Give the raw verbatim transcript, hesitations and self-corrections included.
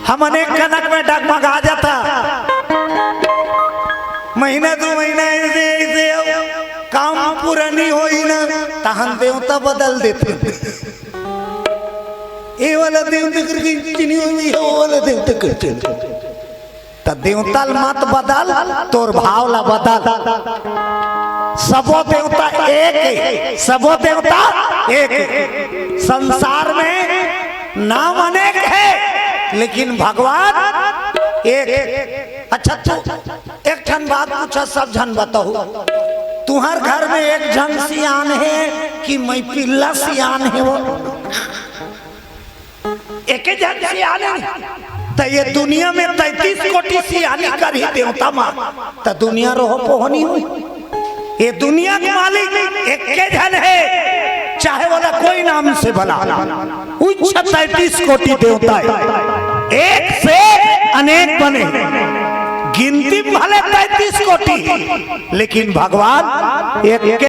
हमन एक कनक में डगमगा जाता। महीना दू महीना ऐसे ऐसे काम पूरा नहीं होई ना, तहन देवता बदल देथे। ए वाला देवता करके चिन्ही हुई है, वो वाला देवता करके। त देवता ल मत बदल, तोर भाव ला बदल। सबो देवता एक है, सबो देवता एक है। संसार में नाम अनेक है, लेकिन भगवान एक है। अच्छा, तू एक ठन बात पूछा, सब झन बताहू, तुहर घर में एक झन सियान है कि मैं पिल्ला सियान है? वो एके झन सियान है। त ये दुनिया में तैंतीस कोटि सियानी करही देवता मन, त दुनिया रोह पोह नहीं होई। ये दुनिया के मालिक एके झन है, चाहे वाला कोई नाम से भला, उच्च तैंतीस कोटि देवता है, एक से अनेक बने, गिनती में भले तैंतीस कोटि, लेकिन भगवान एक